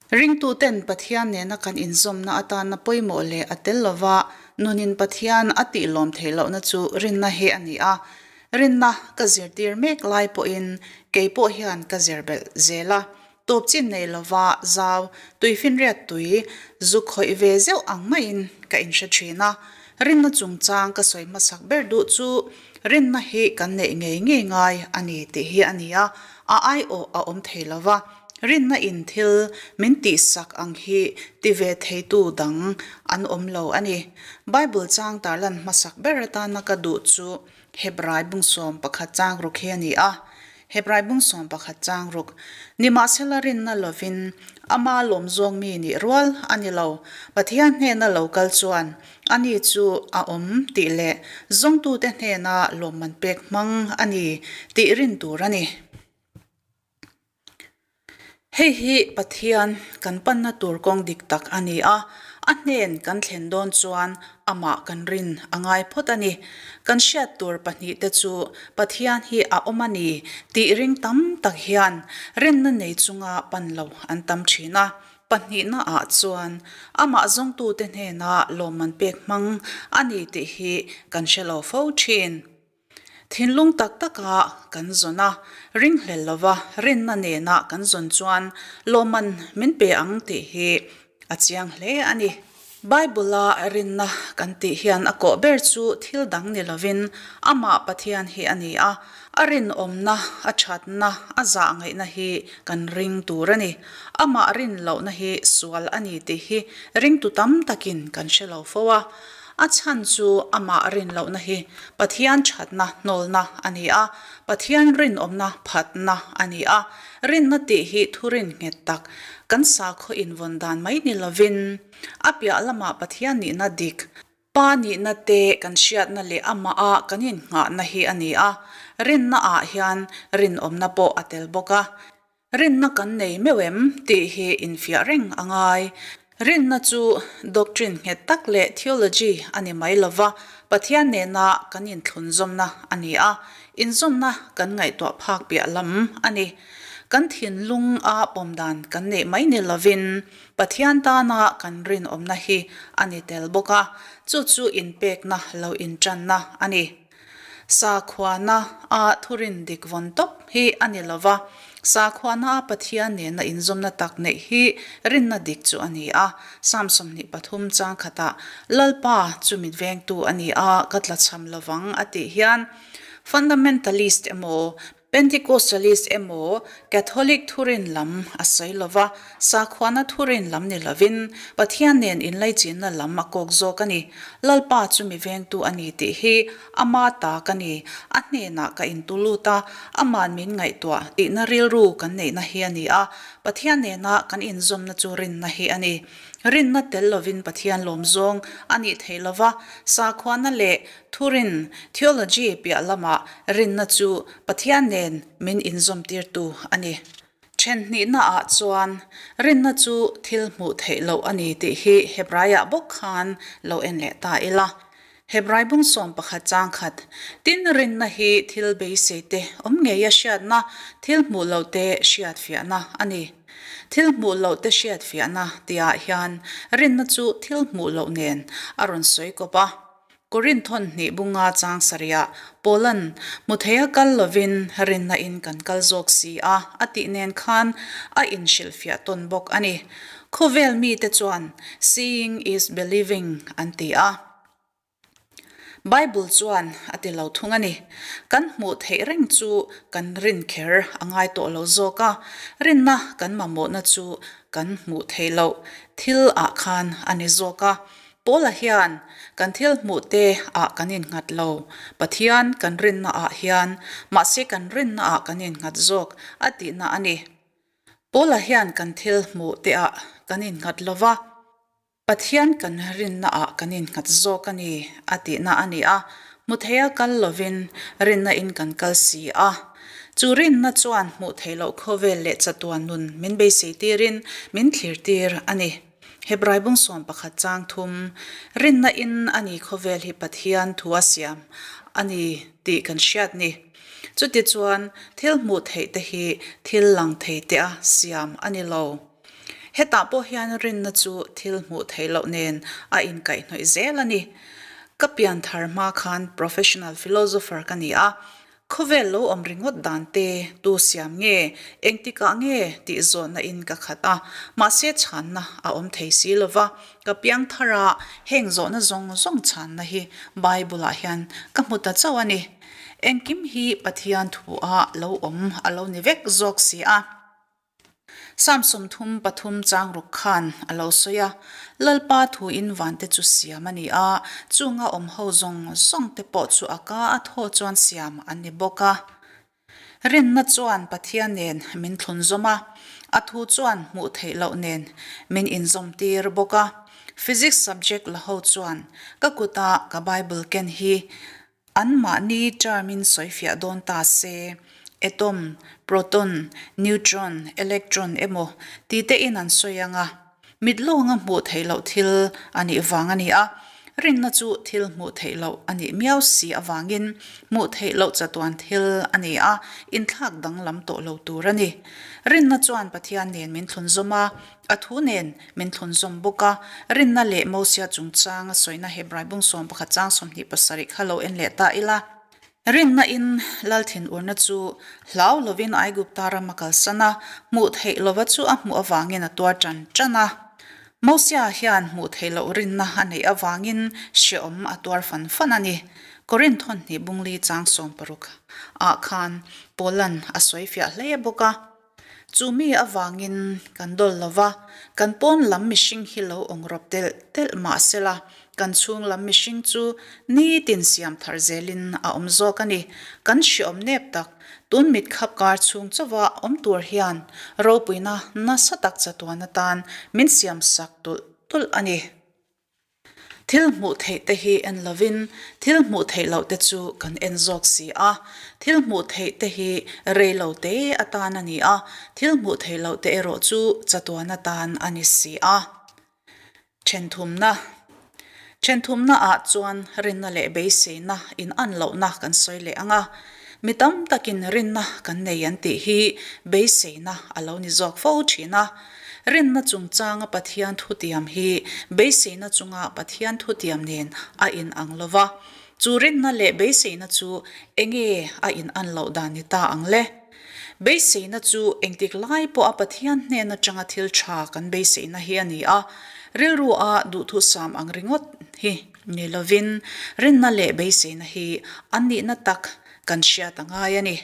Ringtuten Pathian nena kan inzawmna atana pawimawh leh a tel lova nunin Pathian a tihlawm theih lohna chu rinna hi a ni a. Rinna ka zirtir mek lai pawhin kei pawh hian ka zir belh zel a. Tawp chin nei lova zau tuifinriat tui zu khawih ve zeuh ang maiin ka inhre thin a. Rinna chungchang ka sawi hmasak ber duh chu rinna hi kan neih ngei ngei ngai a ni tih hi a ni a, a aiawh a awm thei lova. Rinna in thil min tihsak ang hi ti ve theitu dang an awm lo a ni. Bible chang tarlan hmasak ber atana ka duh chu Hebrai bungsawm pakhat chang ruk hi a ni a. Hebrai bungsawm pakhat chang ruk. Nimahsela rinna lovin ama lawmzawng mi nih rual a ni lo. Pathian hnena lo kal chuan ani chu a awm tih leh zawngtute hnena lawmman pek hmang a ni tih rin tur a ni. Hei hi Pathian kan panna tur kawng dik tak a ni a, a hnen kan thlen dawn chuan amah kan rin a ngai phawt a ni. Kan hriat tur pahnihte chu Pathian hi a awm a ni tih ring tam tak hian rinna nei chunga pan lo an tam thin a. Pahnihna ah chuan amah zawngtute hnena lawmman pek hmang a ni tih hi kan hre lo fo thin. Thinlung tak taka kan zawn a, ringhlel lova rinna nena kan zawn chuan lawmman min pe ang tih hi a chiang hle a ni. Bible-a rinna kan tih hian a kawh ber chu thil dang ni lovin amah Pathian hi a ni a, a rinawmna, a thatna, a zah ngaihna hi kan ring tur a ni. Amah rin lohna hi sual a ni tih hi ringtu tam takin kan hre lo fo a. A chhan chu amah rin lohna hi Pathian thatna hnawlna a ni a, Pathian rinawmna phatna a ni a. Rinna tih hi thurin nghet tak, kan sakhaw invawn dan mai ni lovin, a piah lamah Pathian nihna dik, Pa nihna te kan hriatna leh amaha kan innghahna hi a ni a. Rinna ah hian rinawmna pawh a tel bawk a. Rinna kan nei meuh em tih hi infiah reng a ngai. Rinna chu doctrine nghet tak leh theology a ni mai lova, Pathian nena kan inthlunzawmna a ni a, inzawmna kan ngaihtuah phak piah lam a ni. Kan thinlung a pawm dan kan neih mai ni lovin Pathian tana kan rinawmna hi a ni tel bawk a, chu chu inpekna lo intanna a ni. Sakhuana a thurin dik vawn tawp hi a ni lo va, sakhuana a Pathian nena inzawmna tak neih hi rinna dik chu a ni a. Psalm 23 chang khatah, Lalpa chu mit vengtu a ni a, ka tlachham lovang a tih hian fundamentalist emaw, Pentecostalist emaw, Catholic thurin lam a sawi lo va, sakhuana thurin lam ni lovin, Pathian nen inlaichinna lam a kawk zawk a ni. Lalpa chu mi vengtu a ni tih hi ama ta ka ni, a hnenah ka intu lut a, ama'n min ngaihtuah tihna rilru kan neihna hi a ni a, Pathian nena kan inzawmna chu rinna hi a ni. Rinna tel lovin Pathian lawmzawng a nih theih lo va, sakhuana leh Thurin, theology, piah lamah rinna chu Pathian nen min inzawmtirtu a ni. Thenhnihnaah chuan rinna chu thil hmuh theih loh a ni tih hi Hebraiah bawk khan lo en leh ta ila. Hebrai bung 11 chang khat, Tin, rinna hi thil beisei te awm ngeia hriatna, thil hmuh loh te hriatfiahna a ni. Thil hmuh loh te hriatfiahna tihah hian rinna chu thil hmuh loh nen a rawn sawi kawp a. Korinth hawn hnih bunga chang sarihah Paula'n hmu theia kal lovin rinna in kan kal zawk si a, a tih nen khan a inhrilhfiah tawn bawk a ni. Khawvel mite chuan seeing is believing an ti a. Bible chuan a ti lo thung a ni. Kan hmuh theih reng chu kan rin kher a ngai tawh lo zawk a, rinna kan mamawhna chu kan hmuh theih loh thil ah khan a ni zawk a. Paula hian kan thil hmuh te ah kan innghat lo, Pathian kan rinna ah hian, mahse kan rinna ah kan innghat zawk a tihna a ni. Paula hian kan thil hmuh te ah kan innghat lo va, Pathian kan rinna ah kan innghat zawk a ni a tihna a ni a, hmu theia kal lovin rinna in kan kal si a. Chu rinna chuan hmuh theih loh khawvel leh chatuan nun min beisei tirin min thlir tir a ni. Hebrai bung 11 chang thum, Rinna in a ni khawvel hi Pathian thu a siam a ni tih kan hriat ni. Chuti chuan thil hmuh theih te hi thil lang thei te a siam a ni lo. Hetah pawh hian rinna chu thil hmuh theih loh nen a inkaihhnawih zel a ni. Ka pian thar hma khan professional philosopher ka ni a, khawvel lo awm ringawt dan te tu siam nge, engtikah nge tih zawhna in ka khat a, mahse chhanna a awm thei si lo va, ka piang thar a, heng zawhna zawng zawng chhanna hi Bible ah hian ka hmu ta chauh a ni. Engkim hi Pathian thu ah lo awm a lo ni vek zawk si a. Psalm 33 chang ruk khan a lo sawi a, Lalpa thuin vante chu siam a ni a, chunga awm ho zawng zawng te pawh chu a ka a thaw chuan siam an ni bawk a. Rinna chuan Pathian nen min thlunzawm a, a thu chuan hmuh theih loh nen min inzawm tir bawk a. Physics subject la ho chuan ka kuta ka Bible ken hi Anmahni term-in sawifiah dawn ta se, atom, proton, neutron, electron emaw ti tein an sawi ang a, mit lawnga hmuh theih loh thil a nih vang a ni a, rinna chu thil hmuh theih loh a nih miau si avangin hmuh theih loh chatuan thil a ni a, inthlak danglam tawh lo tur a ni. Rinna chuan Pathian nen min thlunzawm a, A thu nen min thlunzawm bawk a, rinna leh Mosia chungchang a sawina Hebrai bung 11 chang 27 kha lo en leh ta ila. Rinna in lal thinurna chu hlau lovin Aigupta ram a kalsan a, hmuh theih lova chu a hmuh avangin a tuar tan tan a. Mosia hian hmuh theih loh rinna a neih avangin hreawm a tuar fan fan a ni. Korinth hawnhnih bungli chang 60 ah khan Paulan a sawifiah hle bawk a. Chu mi avangin kan dawl lo va, kan pawn lam mihring hi lo awng rawp telh telh mah sela, kan chhung lam mihring chu nitin siam thar zelin a awm zawk a ni. Kan hriawm nep tak, tun mit khap kar chhung chauha awm tur hian ropuina nasa tak chatuan atan min siam sak tulh tulh a ni. Thil hmuh theih te hi en lovin thil hmuh theih loh te chu kan en zawk si a. Thil hmuh theih te hi rei lo te atan a ni a, thil hmuh theih loh te erawh chu chatuan atan a ni si a. Thenthumna Thenthumna ah chuan rinna leh beiseina in an lohna kan sawi leh ang a. Mi tam takin rinna kan nei an tih hi beiseina a lo ni zawk fo thin a. Rinna chungchanga Pathian thutiam hi beiseina chunga Pathian thutiam nen a inang lo va. Chu rinna leh beiseina chu enge a inan loh dan ni ta ang le? Beiseina chu engtik lai pawha Pathian hnen atanga thil tha kan beiseina hi a ni a, rilru a duhthusam ang ringawt hi ni lovin rinna leh beiseina hi an nihna tak kan hriat a ngai a ni.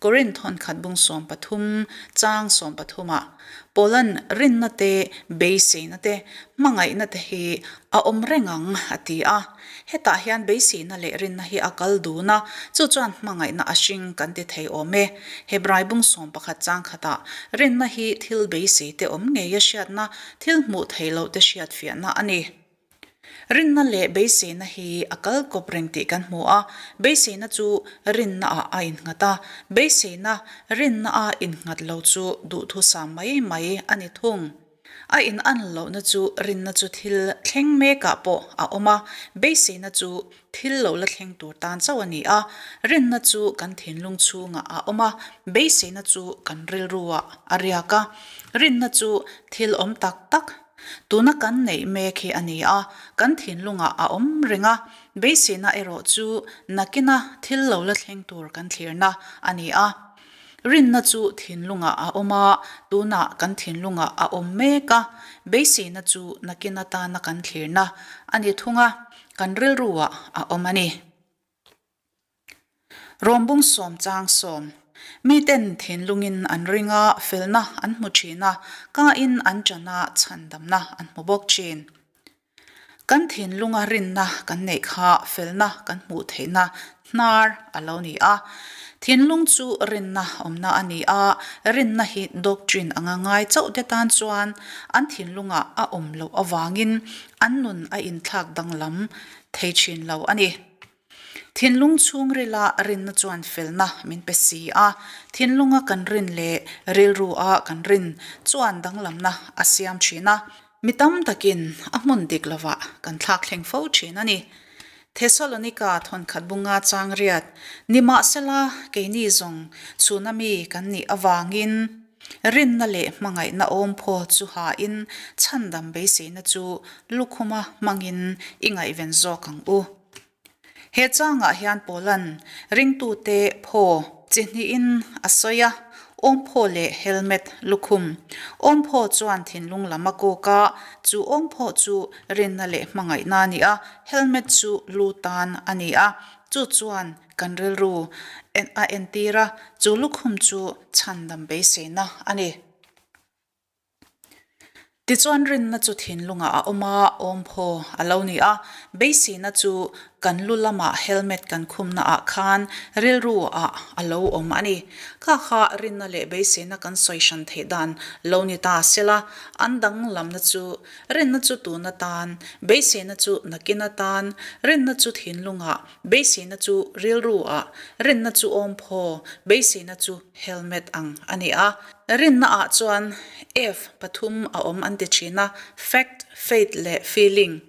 Korinth thawnkhat bung 13 chang 13 ah Paula'n rinna te, beiseina te, hmangaihna te hi a awm reng ang a ti a. Hetah hian beiseina leh rinna hi a kal dun a, chu chuan hmangaihna a hring kan ti thei awm e. Hebrai bung 11 chang khatah rinna hi thil beisei te awm ngei a hriatna, thil hmuh theih loh te hriatfiahna a ni. Rinna leh beiseina hi a kal kawp reng tih kan hmu a, beiseina chu rinna ah a innghat a, beiseina rinna a innghat lo chu duhthusam mai mai a ni thung. A inan lohna chu rinna chu thil thleng mekah pawh a awm a, beiseina chu thil lo la thleng tur tan chauh a ni a, rinna chu kan thinlung chhungah a awm a, beiseina chu kan rilru ah a riak a, rinna chu thil awm tak tak Tuna kan neih mek hi a ni a, kan thinlungah a awm reng a, beiseina erawh chu nakina thil lo la thleng tur kan thlirna a ni a. Rinna chu thinlungah a awm a, tunah kan thinlungah a awm mek a, beiseina chu nakin atana kan thlirna a ni thung a, kan rilruah a awm a ni. Rawmbung sawm chang sawm. Miten thinlungin an ring a, felna an hmu thin a, kain an ṭan a, chhandamna an hmu bawk thin. Kan thinlunga rinna kan neih kha felna kan hmuh theihna hnar a lo ni a. Thinlung chu rinna awmna a ni a, rinna hi doctrine anga ngai chauh te tan chuan an thinlungah a awm loh avangin an nun a inthlak danglam thei thin lo a ni. Thinlung chhungrila rinna chuan felna min pe si a, thinlunga kan rin leh rilrua kan rin chuan danglamna a siam thin a, mi tam takin a hmun dik lovah kan thlak thleng fo thin a ni. Thesalonika thawnkhat bunga chang riat, Nimahsela, keini zawng chhuna mi kan nih avangin. Rinna leh hmangaihna awmphaw chu hain chhandam beiseina chu lukhuma hmangin i ngaihven zawk ang u. He changah hian Paula'n ringtute phaw chi hnihin a sawi a, awmphaw leh helmet lukhum. Awmphaw chuan thinlung lam a kawk a, chu awmphaw chu rinna leh hmangaihna a ni a, helmet chu lu tan a ni a, chu chuan kan rilru a entir a, chu lukhum chu chhandam beiseina a ni. Tichuan rinna chu thinlungah a awm a, awmphaw a lo ni a. Beiseina chu kan lu lamah helmet kan khumna ah khan rilru ah a lo awm a ni. Kha kha rinna leh beiseina kan sawi hran theih dan lo ni ta sela, an danglamna chu rinna chu tun atan, beiseina chu nakin atan, rinna chu thinlungah, beiseina chu rilru ah, rinna chu awmphaw, beiseina chu helmet ang a ni a. Rinna ah chuan F pathum a awm an ti thin a, fact, faith leh feeling.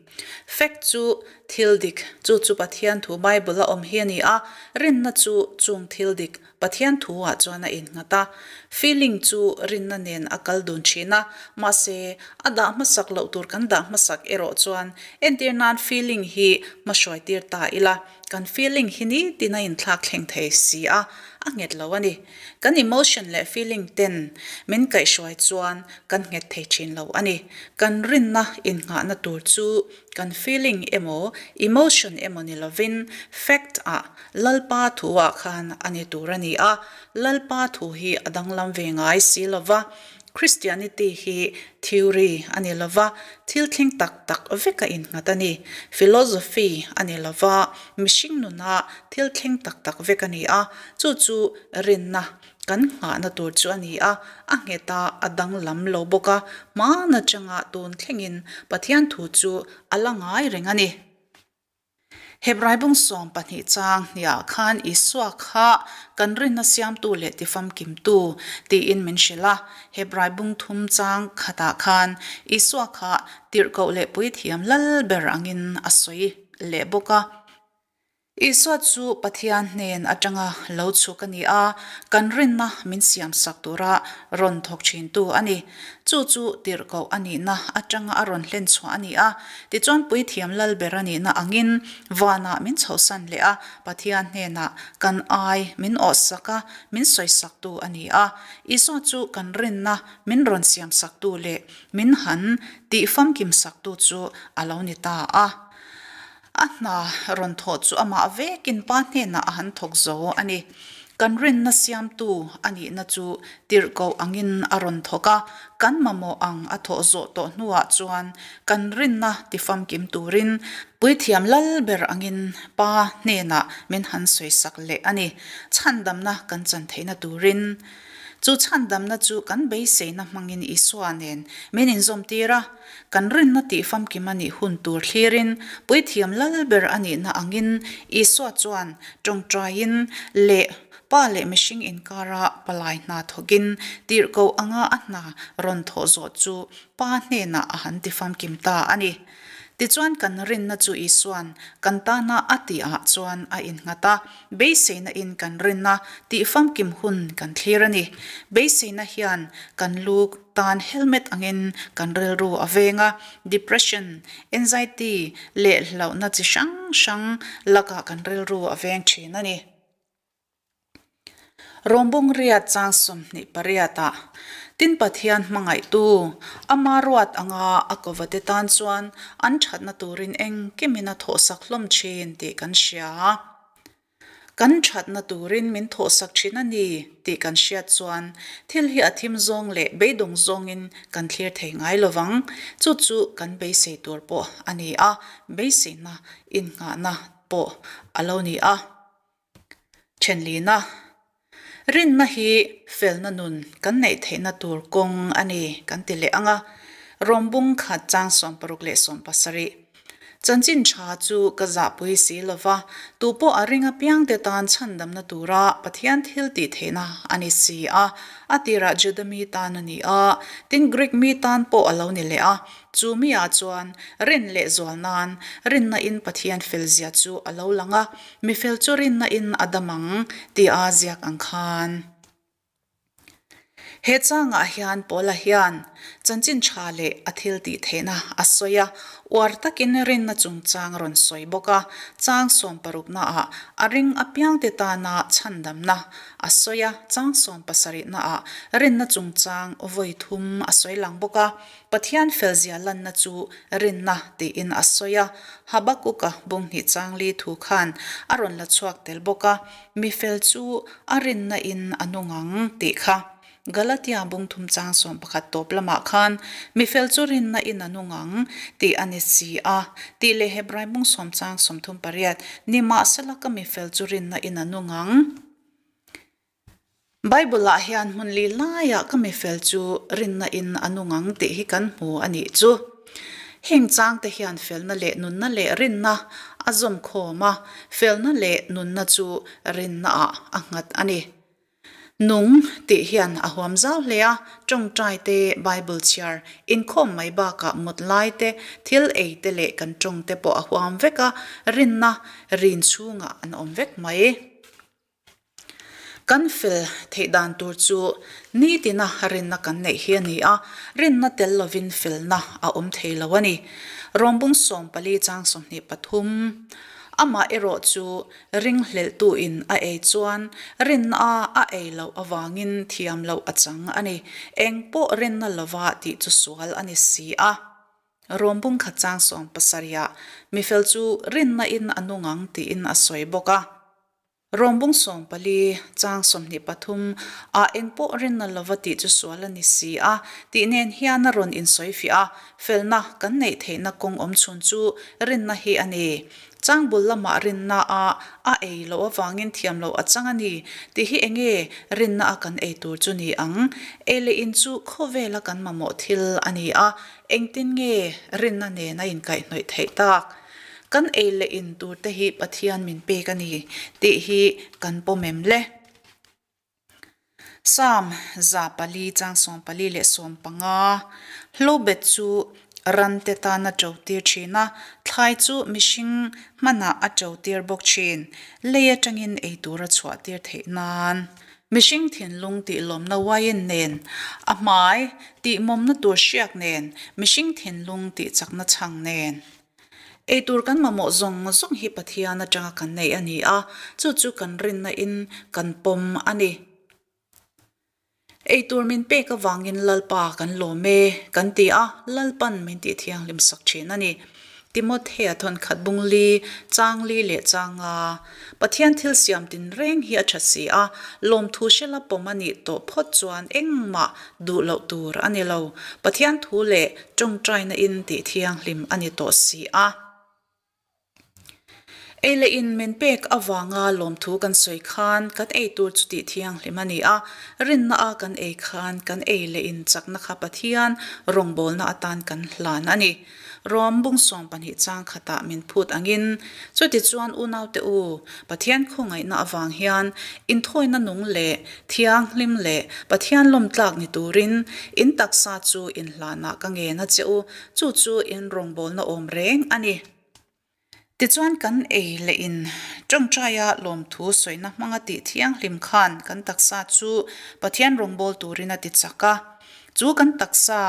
Fact chu thil dik, chu chu Pathian thu Bible a awm hi a ni a, rinna chu chung thil dik Pathian thu ah chuan a innghat a. Feeling chu rinna nen a kal dun thin a, mahse a dah hmasak loh tur kan dah hmasak erawh chuan entir nan feeling hi hmahruai tir ta ila, Kan feeling hi nitin a inthlak thleng thei si a, a nghet lo a ni. Kan emotion leh feeling ten min kaihhruai chuan kan nghet thei thin lo a ni. Kan rinna innghahna tur chu kan feeling emaw emotion emaw ni lovin fact ah Lalpa thu ah khan a ni tur a ni a, Lalpa thu hi a danglam ve ngai si lova, Christianity hi theory a ni lova, thil thleng tak tak vek a innghat a ni. Philosophy a ni lova, mihring nuna thil thleng tak tak vek a ni a, chu chu rinna kan nghahna tur chu a ni a, a nghet a, a danglam lo bawk a, hmaan atanga tun thlengin Pathian thu chu a la ngai reng a ni. Hebrai bung 12 chang hniah khan Isua kha kan rinna siamtu leh tifamkimtu tiin min hrilh a. Hebrai bung thum chang khatah khan Isua kha tirhkoh leh puithiam lal ber angin a sawi leh bawk a. Isua chu Pathian hnen atanga lo chhuk a ni a, kan rinna min siamsak tura rawn thawk thintu a ni. Chu chu tirhkoh a nihna atanga a rawn hlen chhuah a ni a, tichuan Puithiam Lalber a nihna angin vanah min chhohsan leh a, Pathian hnenah kan ai min awhsak a, min sawisaktu a ni a. Isua chu kan rinna min rawn siamsaktu leh min han tihfamkimsaktu chu a lo ni ta a. A hna rawn thawh chu amah vekin Pa hnenah a han thawk zo a ni. Kan rinna siamtu a nihna chu tirhkoh angin a rawn thawk a, kan mamawh ang a thawh zawh tawh hnuah chuan kan rinna tifamkim turin Puithiam lal ber angin Pa hnenah min han sawisak leh a ni. Chhandamna kan chan theihna turin. Chu chhandamna chu kan beiseina hmangin Isua nen min inzawmtir a. Kan rinna tih famkim a nih hun tur thlirin Puithiam lal ber a nihna angin Isua chuan tawngtaiin leh Pa leh mihring inkara palai hna thawkin tirhkoh anga a hna rawn thawh zawh chu Pa hnenah a han ti famkim ta a ni. Tichuan kan rinna chu Isua'n kan tana a tihah chuan a innghat a, beiseina in kan rinna tih famkim hun kan thlir a ni. Beiseina hian kan lu tan helmet angin kan rilru a veng a, depression, anxiety leh hlauhna chi hrang hrang lakah kan rilru a veng thin a ni. Rawngbawng riat chang 28 ah Tin Pathian hmangaihtu, ama ruat anga a kovate tan chuan an thatna turin engkimin a thawhsak hlawm thin tih kan hria. Kan thatna turin min thawhsak thin a ni tih kan hriat chuan thil hi a thim zawng leh beidawng zawngin kan thlir thei ngai lovang. Chu chu kan beisei tur pawh a ni a, beiseina innghahna pawh a lo ni a. Thenlina, Rinna hi felna nun kan neih theihna tur kawng a ni kan ti leh ang a, Rawmbung khat chang 60 leh 70. Chanchin tha chu ka zahpui si lo va, tupawh a ring apiangte tan chhandamna tura Pathian thil tih theihna a ni si a, a tirah Juda mi tan a ni a, tin Greek mi tan pawh a lo ni leh a, Chu miah chuan rin leh zual nan rinna in Pathian fel zia chu a lo lang a, mi fel chu rinna in a dam ang tia ziak ang khan. He changah hian Paula hian chanchin tha leh a thil tih theihna a sawi a, uar takin rinna chungchang a rawn sawi bawk a, chang sawmparuknaah a ring apiangte tana chhandamna a sawi a, chang sawmpasarihnaah rinna chungchang vawi thum a sawi lang bawk a, Pathian felzia lanna chu rinna tiin a sawi a, Habakuka bunghnih changli thu khan a rawn la chhuak tel bawk a, Mi fel chu a rinna in a nung ang tih kha. Galatia bungthum chang 11 tawp lamah khan mi fel chu rinna in a nung ang tih a ni si a tih leh Hebrai bung sawm chang 38 Nimahsela ka mi fel chu rinna in a nung ang. Bible ah hian hmun li laiah ka mi fel chu rinna in a nung ang tih hi kan hmu a nih chu. Heng changte hian felna leh nunna leh rinna a zawm khawm a, felna leh nunna chu rinna ah a nghat a ni. Nung tih hian a huam zau hle a, tawngtai te, Bible chhiar, inkhawm mai bakah mut lai te, thil ei te leh kan tawng te pawh a huam vek a, rinna rin chhungah an awm vek mai. Kan fel theih dan tur chu nitina rinna kan neih hi a ni a, rinna tel lovin felna a awm thei lo a ni. Rawmbung 14 chang 23 Amah erawh chu ringhlelhtuin a ei chuan rinna a ei loh avangin thiam loh a chang a ni. Eng pawh rinna lova tih chu sual a ni si a. Rawmbung khat chang 70 ah mifel chu rinna in a nung ang tiin a sawi bawk a. Rawmbung 14 chang 23 ah engpawh rinna lova tih chu sual a ni si a tih nen hian a rawn insawifiah a, felna kan neih theihna kawng awm chhun chu rinna hi a ni. Changbul lamah rinna a a ei loh avangin thiam loh a chang a ni tih hi enge rinna a kan ei tur chu ni ang? Ei leh in chu khawvela kan mamawh thil a ni a, engtin nge rinna nen a inkaihhnawih theih tak? Kan ei leh in tur te hi Pathian min pek a ni tih hi kan pawm em le? Psalm 4 chang 14 leh 15 Hlobet chu ran te tan a to tir thin a, thlai chu mihring hmanah a to tir bawk thin, lei atangin ei tur a chhuah tir theih nan. Mihring thinlung tih lawmna uaiin nen, a hmai tih mawmna tur hriak nen, mihring thinlung tih chakna chhang nen. Eitur kan mamawh zawng zawng hi Pathian atanga kan neih a ni a, chu chu kan rinna in kan pawm a ni. Eitur min pek avangin Lalpa kan lawm e kan ti a, Lalpan min tih thianghlim sak thin a ni. Timothea thawnkhat bung li, chang li leh chang nga. Pathian thil siam tinreng hi a tha si a, lawmthu hrela pawm a nih tawh phawt chuan engmah duh loh tur a ni lo. Pathian thu leh tawngtaina in tih thianghlim a ni tawh si a. Ei leh in min pek avanga lawmthu kan sawi khan kan ei tur chu tih thianghlim a ni a, rinna a kan ei khan kan ei leh in chakna kha Pathian rawngbawlna atan kan hlan a ni. Rom bung 12 chang khatah min phut angin, chutichuan unaute u, Pathian khawngaihna avang hian inthawina nung leh thianghlim leh Pathian lawmtlak ni turin in taksa chu inhlanah ka ngen a che u, chu chu in rawngbawlna awm reng a ni. Tichuan kan ei leh in tawngtaia lawmthu sawina hmanga tih thianghlim khan kan taksa chu Pathian rawngbâwl turin a ti chak a. Chu kan taksa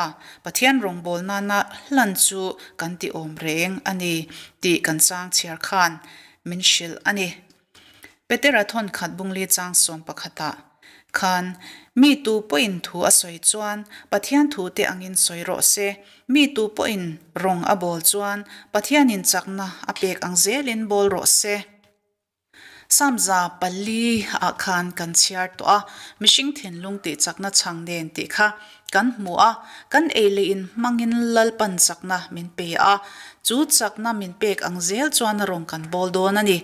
Pathian rawngbâwl nana hlan chu kan ti awm reng a ni tih kan chang chhiar khan min hrilh a ni. Petera thawnkhat bungli chang 11 ah khan, Mi tu pawhin thu a sawi chuan Pathian thu te angin sawi rawh se, mi tu pawhin rawng a bawl chuan Pathianin chakna a pek ang zelin bawl rawh se. Psalm 4 ah khan kan chhiar tawh a, mihring thinlung tih chakna chhang nen tih kha kan hmu a, kan ei leh in hmangin Lalpan chakna min pe a, chu chakna min pek ang zel chuan a rawn kan bawl dawn a ni.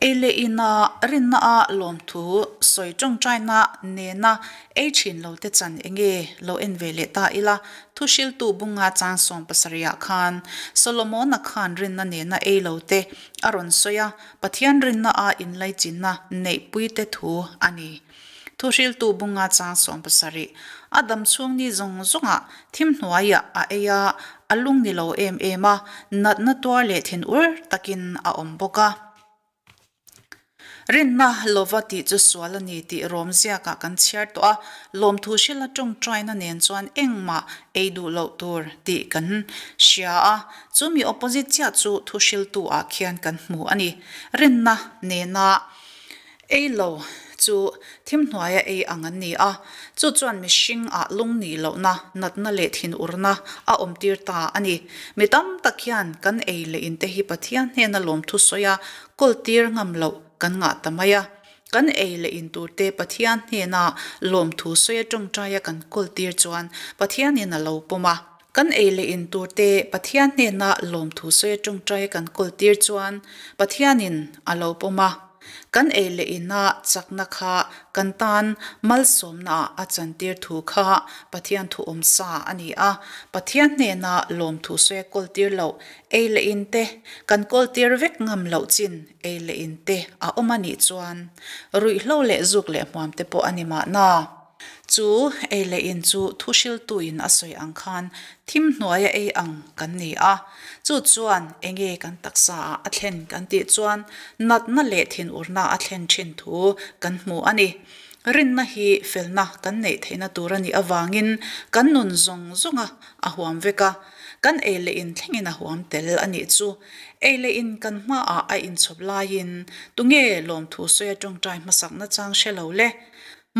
Ei leh ina rinna a lawmthu sawi tawngtaina nena ei thin lo te chan enge lo en ve leh ta ila, thuhriltu bunga chang 70 ah khan Solomona khan rinna nena ei lo te a rawn sawi a, Pathian rinna a inlaichinna neihpui te thu a ni. Thuhriltu bunga chang 70, a dam chhung ni zawng zawngah thim hnuaiah a ei a, a lung ni lo em em a, natna tuar leh thinur takin a awm bawk a. Rinna lova tih chu sual a ni tih Rom ziakah kan chhiar tawh a, lawmthu hrila tawngtaina nen chuan engmah ei duh loh tur tih kan hria a, chu mi opposite chiah chu thu hriltu ah khian kan hmu a ni. Rinna nena ei lo chu thim hnuaia ei ang an ni a, chu chuan mihring ah lung nih lohna, natna leh thinurna a awmtir ta a ni. Mi tam tak hian kan ei leh inte hi Pathian hnena lawmthu sawi a, Kawltir ngam loh kan ngah ta mai a, kan ei leh in turte Pathian hnena lawmthu sawi a tawngtaia kan kawltir chuan Pathianin a lo pawm a. Kan ei leh in turte Pathian hnena lawmthu sawi a tawngtaia kan kawltir chuan Pathianin a lo pawm a. Kan ei leh ina chakna kha kan tan malsawmnaah a chantir thu kha Pathian thu awm sa a ni a. Pathian hnena lawmthu sawi a kawltir loh Ei leh in te kan kawl tir vek ngam loh chin ei leh in te a awm a nih chuan ruihhlo leh zuk leh hmuam te pawh a ni mahna. Chu ei leh in chu thu hriltuin a sawi ang khan thim hnuaia ei ang kan ni a, chu chuan enge kan taksa ah a thlen kan tih chuan natna leh thinurna a thlen thin thu kan hmu a ni. Rinna hi felna kan neih theihna tur a nih avangin kan nun zawng zawnga a huam vek a. Kan ei leh in thlengin a huam tel a nih chu. Ei leh in kan hmaah a inchhawp laiin tunge lawmthu sawi a tawngtai hmasak nachang hre lo le.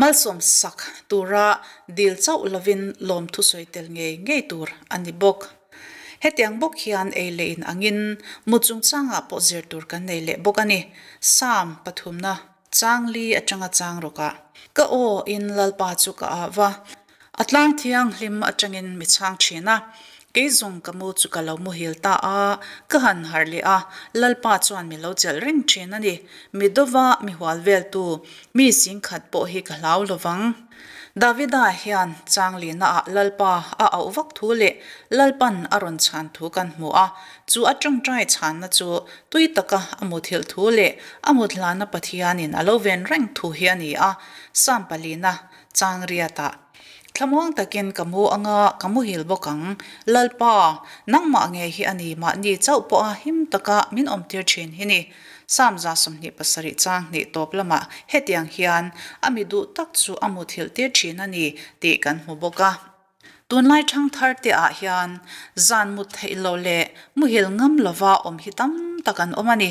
Malsawm sak tura dil chauh lovin lawmthu sawi tel ngei ngei tur a ni bawk. Hetiang bawk hian ei leh in angin mu chungchangah pawh zir tur kan nei leh bawk a ni. Psalm pathumna Chang li atanga chang rawkah ka aw in Lalpa chu ka ah va, a tlang thianghlim atangin mi chhang thin a, kei zawng ka mu chu ka lo muhil ta a, ka han harh leh a, Lalpa chuan mi lo chelh reng thin a ni, mi dova mi hual veltu mi singkhat pawh hi ka hlau lovang. Davida hian Changlina ah Lalpa a auh vak thu leh Lalpan a rawn chhan thu kan hmu a, chu a tawngtai chhanna chu tui taka a muthilh thu leh a mut hlana Pathianin a lo ven reng thu hi a ni a, Psalm palina Changriatah, Thlamuang takin ka mu anga ka muhil bawk ang, Lalpa, nangmah ngei hi a ni mahni chauh pawha him taka min awmtir thin hi ni. Psalm 27 chang hnih tawp lamah hetiang hian a mi duh tak chu a muthilh tir thin a ni tih kan hmu bawk a. Tunlai thangthar te ah hian zan mut theih loh leh muhil ngam lova awm hi tam tak an awm a ni.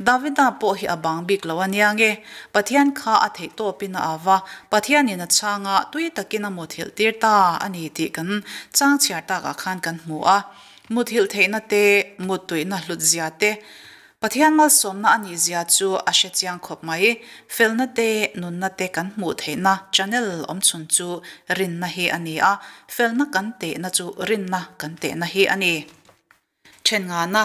Davida pawh hi a bang bik lo a nia nge. Pathian kha a theih tawpin a av a, Pathianin a chhang a, tui takin a muthilh tir ta a ni tih kan chang chhiar takah khan kan hmu a. Muthilh theihna te, muttuihna hlut zia te, Pathian malsawmna a nih zia chu a hre chiang khawp mai. Felna te, nunna te kan hmuh theihna channel awmchhun chu rinna hi a ni a, felna kan tehna chu rinna kan tehna hi a ni. Then ngana,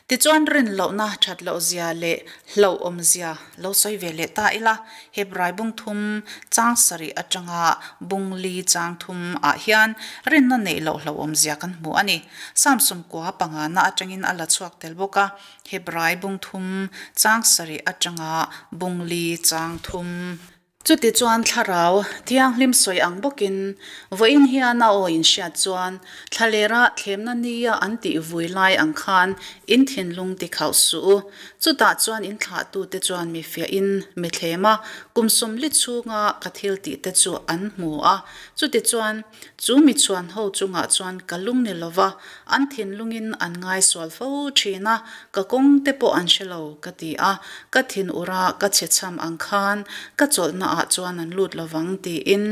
tichuan rin lohna that loh zia leh hlauh awm zia lo sawi ve leh ta ila, Hebrai bung thum chang sarih atanga bung li chang thum ah hian rinna neih loh hlauh awm zia kan hmu a ni. Samsung kua pangana atangin a la chhuak tel bawk a, Hebrai bung thum chang sarih atanga bung li chang thum. Chutichuan thlarau thianghlim sawi ang bawkin vawiin hian a aw inhriat chuan thlalera thlemna nia an tih vui lai ang khan in thinlung ti khauh suh u. Chutah chuan in thlahtute chuan mi fiahin mi thlem a, kum sawmli chhunga ka thil tihte chu an hmu a. Chutichuan Chu mi chhuan ho chungah chuan ka lung ni lova, an thinlungin an ngaisual fo thin a, ka kawng te pawh an hre lo ka ti a, ka thin ura ka chhe chham ang khan ka chawlhna ah chuan an lut lovang tiin.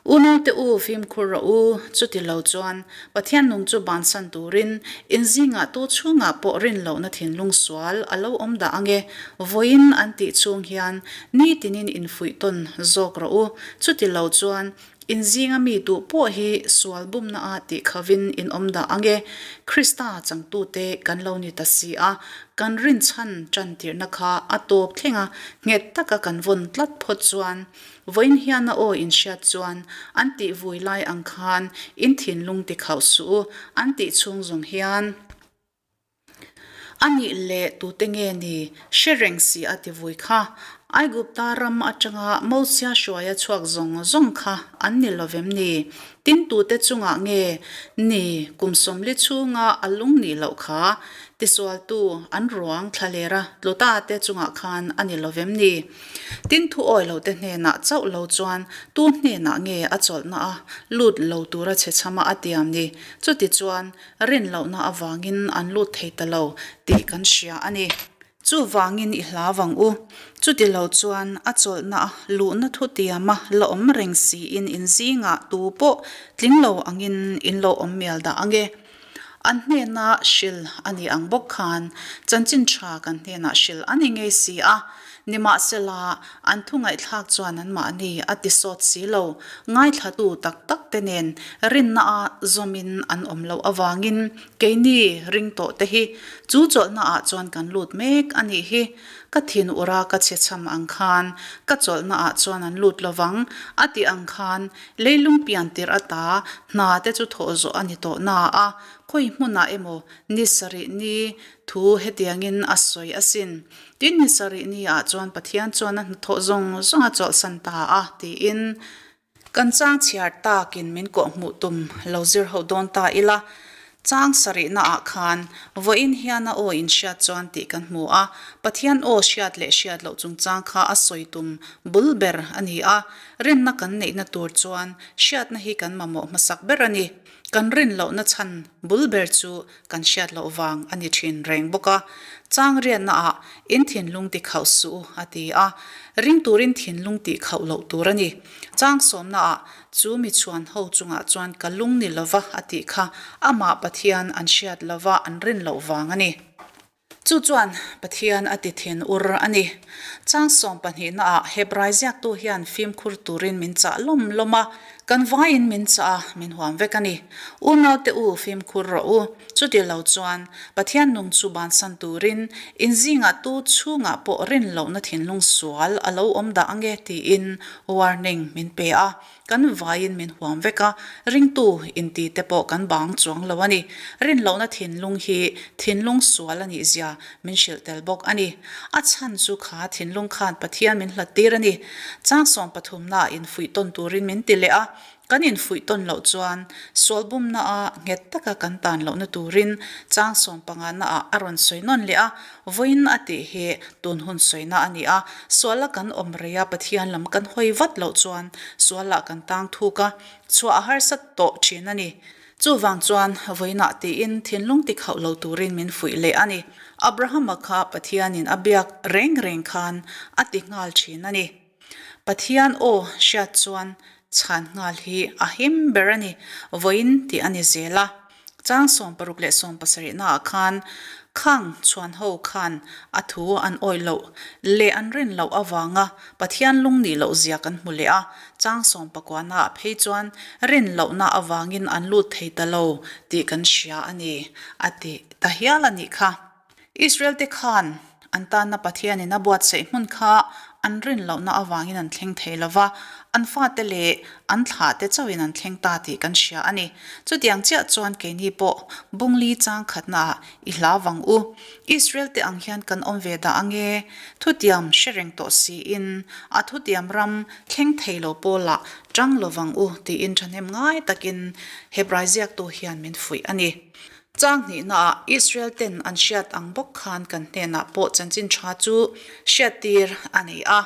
Unaute u fimkhur rawh u, chuti lo chuan Pathian nung chu bansan turin in zingah tu chhungah pawh rin lohna thinlung sual a lo awm dah ange, vawiin an tih chhung hian nitinin infuih tawn zawk rawh u, chuti lo chuan In zinga mi duh pawh hi sual bumna ah tih khavin in awm dah ang e. Krista changtute kan lo ni ta si a, kan rinchhan tantirhna kha a tawp thleng a, nghet taka kan vawn tlat phawt chuan, vawiin hian a aw in hriat chuan an tih vui lai ang khan in thinlung ti khauh suh u, an tih chhung zawng hian. A nih leh tute nge ni hre reng si a ti vui kha. Aigupta ram atanga Mosia hruaia chhuak zawng zawng kha an ni lo vem ni? Tin tute chungah nge ni kum 40 chhunga a lung nih loh kha tisualtu an ruang thlalera tluta te chungah khan a ni lo vem ni? Tin thu awi lo te hnenah chauh lo chuan tu hnenah nge a chawlhna a lut lo tura chhechhama a tiam ni? Chutichuan rin lohna avangin an lut thei ta lo tih kan hria a ni. Chuvangin i hlau ang u. Chuti lo chuan a chawlhna a luhna thutiama la awm reng siin in zingah tu pawh tling lo angin in lo awm mial dah ang e. An hnena hrilh a ni ang bawk khan chanchin tha kan hnenah hrilh a ni ngei si a. Nimahsela, an thu ngaihthlak chuan anmahni a ti sawt si lo. Ngaithlatu tak tak te nen rinna a zawmin an awm loh avangin Keini ring tawh te hi chu chawlhna ah chuan kan lut mek a nih hi. Ka thin ura ka chhe cham ang khan ka chawlhna ah chuan an lut lovang a tih ang khan leilung pian tirh ata hna te chu thawh zawh a ni tawh na a, khawi hmunah emaw ni sarih ni thu hetiangin a sawi asin. Tin ni sarih ni ah chuan Pathian chuan a hnathawh zawng zawng a chawlhsan ta a tiin Kan chang chhiar takin min kawhhmuh tum lo zir ho dawn ta ila, chang sarihna ah khan vawiin hian a aw in hriat chuan tih kan hmu a, Pathian aw hriat leh hriat loh chungchang kha a sawi tum bul ber a ni a, rinna kan neihna tur chuan hriatna hi kan mamawh hmasak ber a ni. Kan rin lohna chhan bul ber chu kan hriat loh vang a ni thin reng bawk a, chang riatna ah in thinlung ti khauh suh u a ti a, ring turin thinlung tih khauh loh tur a ni. Chang sawmna ah chu mi chhuan ho chungah chuan ka lung ni lova a tih kha amah Pathian an hriat lova an rin loh vang a ni. Chu chuan Pathian a ti thin ur a ni. Chang 12 naah Hebrai ziaktu hian fimkhur turin min chah lawm lawm a, kan vaiin min chah a, min huam vek a ni. Unaute u, fimkhur rawh u. Chuti lo chuan Pathian nung chu bansan turin in zingah tu chhungah pawh rin lohna thinlung sual a lo awm dah ange tiin warning min pe a. Kan vaiin min huam vek a, ringtu inti te pawh kan bang chuang lo a ni. Rinlohna thinlung hi thinlung sual a nih zia min hrilh tel bawk a ni. A chhan chu kha thinlung khan Pathian min hlat tir a ni. Chang sawmpathumnaah infuih tawn turin min ti leh a, kan infuih tawn loh chuan sual bumna a nghet taka kan tan lohna turin chang sawmpanganaah a rawn sawi nawn leh a, Vawiin a tih hi tun hun sawina a ni a, suala kan awm rei a Pathian lam kan hawi vat loh chuan sualah kan tang thuk a, chhuah a harsa tawh thin a ni. Chuvang chuan vawiinah tiin thinlung ti khauh lo turin min fuih leh a ni. Abrahama kha Pathianin a biak reng reng khan a ti nghal thin a ni. Pathian aw hriat chuan chhan nghal hi a him ber a ni, vawiin tih a ni zel a. Chang 60 leh 70 naah khan khang chhuan ho khan a thu an awih loh leh an rin loh avanga Pathian lung nih loh zia kan hmu leh a, chang 19 naah phei chuan rin lohna avangin an lut thei ta lo tih kan hria a ni a ti ta hial a nih kha. Israel te khan an tanna Pathianin a buatsaih hmun kha an rin lohna avangin an thleng thei lo va, an fate leh an thlahte chauhin an thleng ta tih kan hria a ni. Chutiang chiah chuan keini pawh bungli chang khatnaah i hlau vang u. Israel te ang hian kan awm ve dah ange? Thutiam hre reng tawh siin a thutiam ram thleng thei lo pawlah tang lo vang u tiin thahnem ngai takin Hebrai ziaktu hian min fuih a ni. Chang hnihnaah Israel ten an hriat ang bawk khan kan hnenah pawh chanchin tha chu hriattir a nei a.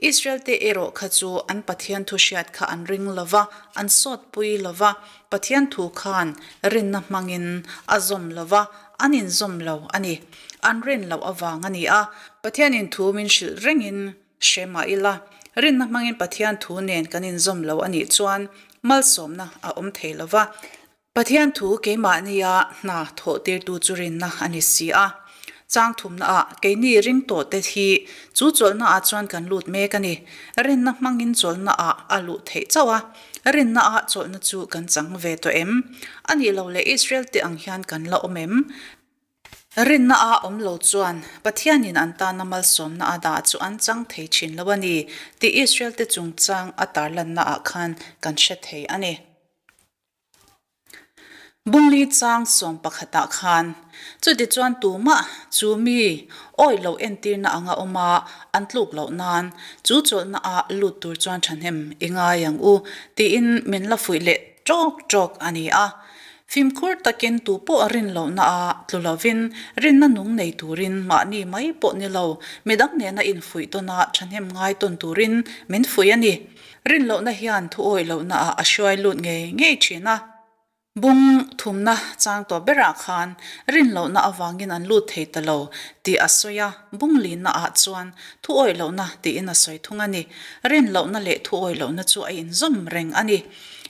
Israel te erawh kha chu an Pathian thu hriat kha an ring lo va, an sawtpui lo va, Pathian thu khan rinna hmangin a zawm lo va, an inzawm lo a ni. An rin loh avang a ni a. Pathianin thu min hrilh rengin hre mah ila, rinna hmangin Pathian thu nen kan inzawm lo a nih chuan malsawmna a awm thei lo va. Pathian thu keimahnia hna thawh tirtu chu rinna a ni si a. Chang thumnaah keini ring tawhte hi chu chawlhnaah chuan kan lut mek a ni. Rinna hmangin chawlhnaah a luh theih chauh a, rinnaah chawlhna chu kan chang ve tawh em? A nih loh leh Israel te ang hian kan la awm em? Rinna a awm lo chuan Pathianin an tana malsawmna a dah chu an chang thei thin lo a ni tih Israel te chungchang a tarlannaah khan kan hre thei a ni. Bungli chang 11 ah khan. Chutichuan tumah chu mi awih loh entirna anga awm a, an tluk loh nan chu chawlhna ah lut tur chuan thahnem i ngai ang u tiin min la fuih leh ṭawk ṭawk a ni a. Fimkhur takin tu pawh rin lohna a tlu lovin rinna nung nei turin mahni mai pawh ni lo, midang nena infuih tawn a thahnem ngai tawn turin min fuih a ni. Rin lohna hian thu awih lohna ah a hruai lut ngei ngei thin a. Bung thumna chang tawh berah khan rin lohna avangin an lut thei ta lo tih a sawi a, bung linna ah chuan thu awih lohna tiin a sawi thung a ni. Rin lohna leh thu awih lohna chu a inzawm reng a ni.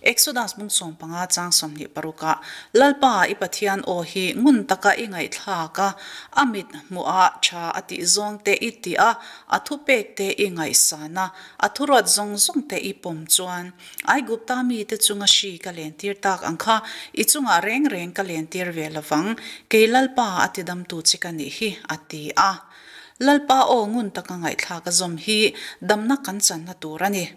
Exodus bung 15 chang 26 ah, Lalpa i Pathian aw hi ngun taka i ngaihthlak a, a mit hmuhah tha a tih zawng te i tih a, a thupek te i ngaihsan a, a thuruat zawng zawng te i pawm chuan, Aigupta mite chunga hri ka lentir tak ang kha, i chungah reng reng ka lentir ve lovang, kei Lalpa a tidamtu che ka nih hi, a ti a. Lalpa aw ngun taka ngaihthlak a zawm hi damna kan channa tur a ni.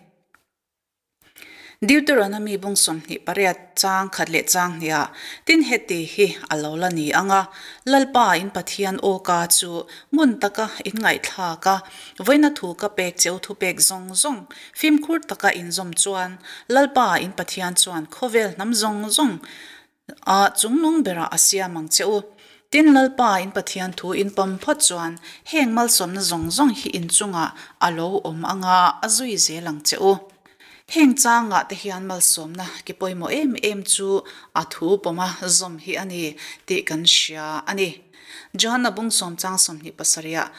Deuteronomy bung 28 chang khat leh chang hniah tin heti hi a lo la ni ang a, Lalpa in Pathian aw ka chu ngun taka in ngaihthlak a, vawiina thu ka pek cheu thupek zawng zawng fimkhur taka in zawm chuan Lalpa in Pathian chuan khawvel hnam zawng zawng A chungnung berah a siam ang che u. Tin, Lalpa in Pathian thu in pawm phawt chuan heng malsawmna zawng zawng hi in chungah a lo awm ang a, a zui zel ang che u. Heng changah te hian malsawmna ki pawimawh em em chu a thu pawma zawm hi a ni tih kan hria a ni. Johana bung sawm chang 27 ah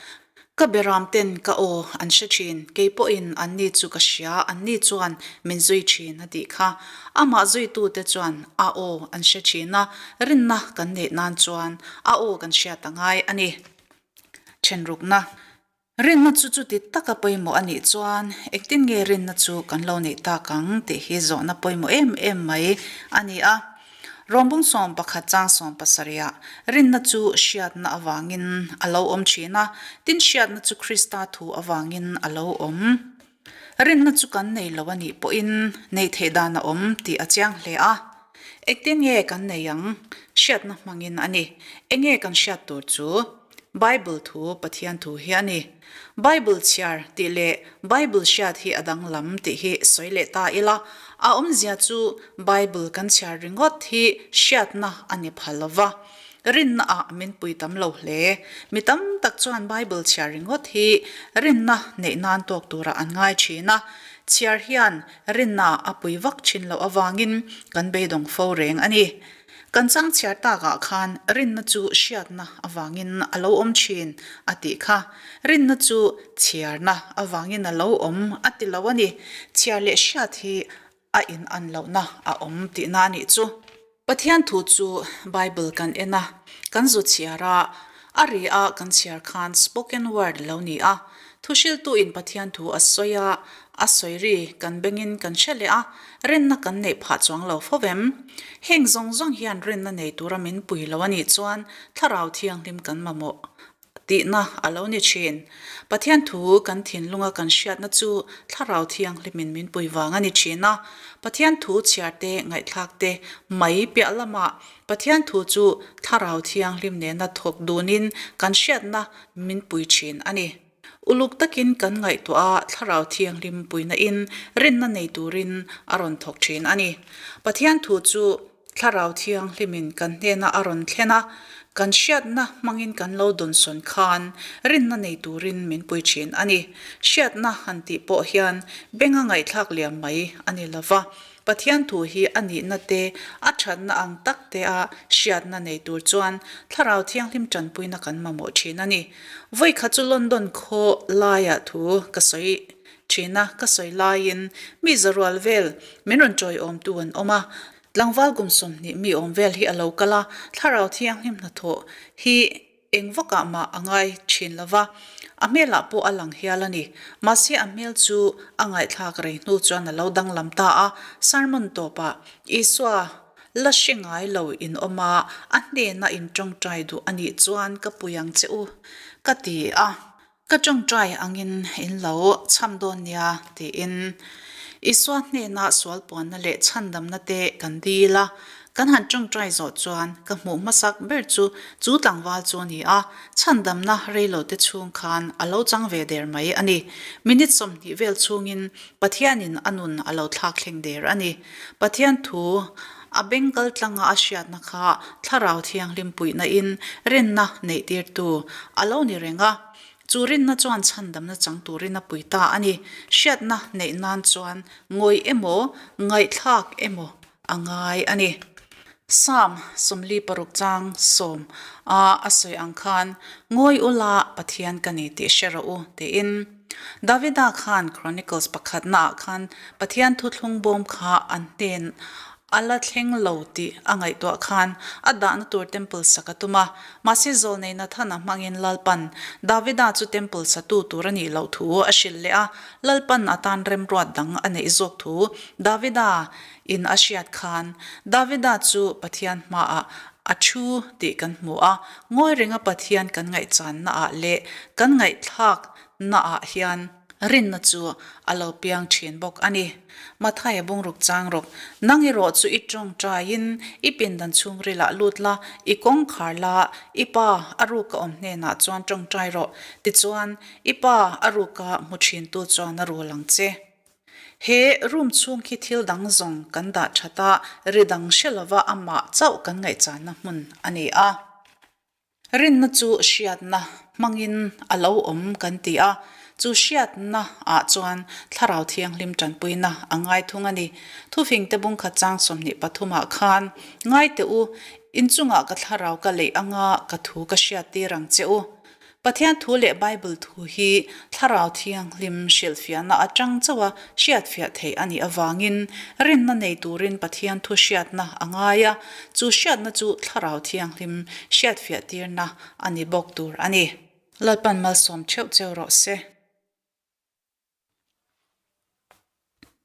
Ka beram ten ka aw an hre thin, kei pawhin anni chu ka hria, anni chuan min zui thin a tih kha. Amah zuitute chuan a aw an hre thin a, rinna kan neih nan chuan a aw kan hriat a ngai a ni. Thenrukna. Rinna chu chuti taka pawimawh a nih chuan engtin nge rinna chu kan lo neih tak ang tih hi zawhna pawimawh em em mai a ni a. Rawngbung 11 chang 70 ah rinna chu hriatna avangin a lo awm thin a, tin hriatna chu Krista thu avangin a lo awm. Rinna chu kan nei lo a nih pawhin neih theih dan a awm tih a chiang hle a. Engtin nge kan nei ang? Hriatna hmangin a ni. Enge kan hriat tur chu? Bible thu Pathian thu hi a ni. Bible chhiar tih leh Bible hriat hi a danglam tih hi sawi leh ta ila, a awmzia chu Bible kan chhiar ringawt hi hriatna a ni pha lova, rinna ah min pui tam lo hle. Mi tam tak chuan Bible chhiar ringawt hi rinna neih nan tawk turah an ngai thin a, chhiar hian rinna a pui vak thin loh avangin kan beidawng fo reng a ni. Kan chang chhiar takah khan rinna chu hriatna avangin a lo awm thin a tih kha. Rinna chu chhiarna avangin a lo awm a ti lo a ni. Chhiar leh hriat hi a in an lohna a awm tihna a nih chu. Pathian thu chu Bible kan en a, kan zu chhiar a, a ri a kan chhiar khan spoken word lo ni a. Thuhriltuin Pathian thu a sawi a, a sawi ri kan bengin kan hre leh a, rinna kan neih phah chuang lo fo vem. Heng zawng zawng hian rinna nei tura min pui lo a nih chuan Thlarau Thianghlim kan mamawh tihna a lo ni thin. Pathian thu kan thinlunga kan hriatna chu Thlarau Thianghlimin min pui vang a ni thin a. Pathian thu chhiar te, ngaihthlak te mai piah lamah Pathian thu chu Thlarau Thianghlim nena thawk dunin kan hriatna min pui thin a ni. Uluk takin kan ngaihtuah a, Thlarau Thianghlim puina in rinna nei turin a rawn thawk thin a ni. Pathian thu chu Thlarau Thianghlimin kan hnena a rawn thlen a, kan hriatna hmangin kan lo dawnsawn khan rinna nei turin min pui thin a ni. Hriatna han tih pawh hian benga ngaihthlak liam mai a ni lova, Pathian thu hi a nihna te, a thatna ang tak te a hriatna nei tur chuan Thlarau Thianghlim tanpuina kan mamawh thin a ni. Vawikhat chu London khaw laiah thu ka sawi thin a, ka sawi laiin mi zarual vel min rawn tawiawmtu an awm a, tlangval kum 20 mi awm vel hi a lo kal a, Thlarau Thianghlim hnathawh hi Eng vakah mah a ngai thin lo va, a hmelah pawh a lang hial a ni. Mahse a hmel chu a ngaihthlak rei hnu chuan a lo danglam ta a, sermon tawpah Isua la hre ngai lo in awm a, a hnena in tawngtai duh a nih chuan ka pui ang che u, ka ti a. Ka tawngtai angin in lo chham dawn nia, tiin Isua hnena sual puanna leh chhandamna te kan dil a. Kan han ṭawngṭai zawh chuan ka hmuh hmasak ber chu chu tlangval chu a ni a, chhandamna reilote chhung khan a lo chang ve der mai a ni. Minute 20 vel chhungin Pathianin a nun a lo thlak thleng der a ni. Pathian thu a beng kal tlanga a hriatna kha Thlarau Thianghlim puihna in rinna neihtirtu a lo ni reng a. Chu rinna chuan chhandamna chang turin a pui ta a ni. Hriatna neih nan chuan ngawih emaw, ngaihthlak emaw a ngai a ni. Psalm 46 chang sawm a a sawi ang khan, Ngawi ula Pathian ka ni tih hre rawh u, tiin. Davida khan Chronicles pakhatna ah khan Pathian thuthlung bawm kha an hnen a la thleng lo tih a ngaihtuah khan a dahna tur temple sak a tum a. Mahse zawlnei Nathana hmangin Lalpan Davida chu temple satu tur a nih loh thu a hrilh leh a, Lalpan a tan remruat dang a neih zawk thu Davida in a hriat khan Davida chu Pathian hmaah a thu tih kan hmu a, ngawi renga Pathian kan ngaihchanna ah leh kan ngaihthlak na ah hian rinna chu a lo piang thin bawk a ni. Mathaia bungruk chang rawk, Nang erawh chu i tawngtaiin i pindan chhungrilah lut la, i kawngkhar la, i pa a ruka awm hnenah chuan tawngtai rawh, tichuan i pa a ruka hmu thintu chuan a rul ang che. He room chhung khi thil dang zawng kan dah that a, ri dang hre lova amah chauh kan ngaihchanna hmun a ni a. Rinna chu hriatna hmangin a lo awm kan ti a, chu hriatna ah chuan Thlarau Thianghlim tanpuina a ngai thung a ni. Thufingte bungkhat chang 23 ah khan, Ngai teh u, inchungah ka thlarau ka leih anga ka thu ka hriattir ang che u. Pathian thu leh Bible thu hi Thlarau Thianghlim hrilhfiahna atang chauha hriatfiah theih a nih avangin rinna nei turin Pathian thu hriatna a ngai a, chu hriatna chu Thlarau Thianghlim hriatfiah tirna a ni bawk tur a ni. Lalpan malsawm theuh cheu rawh se.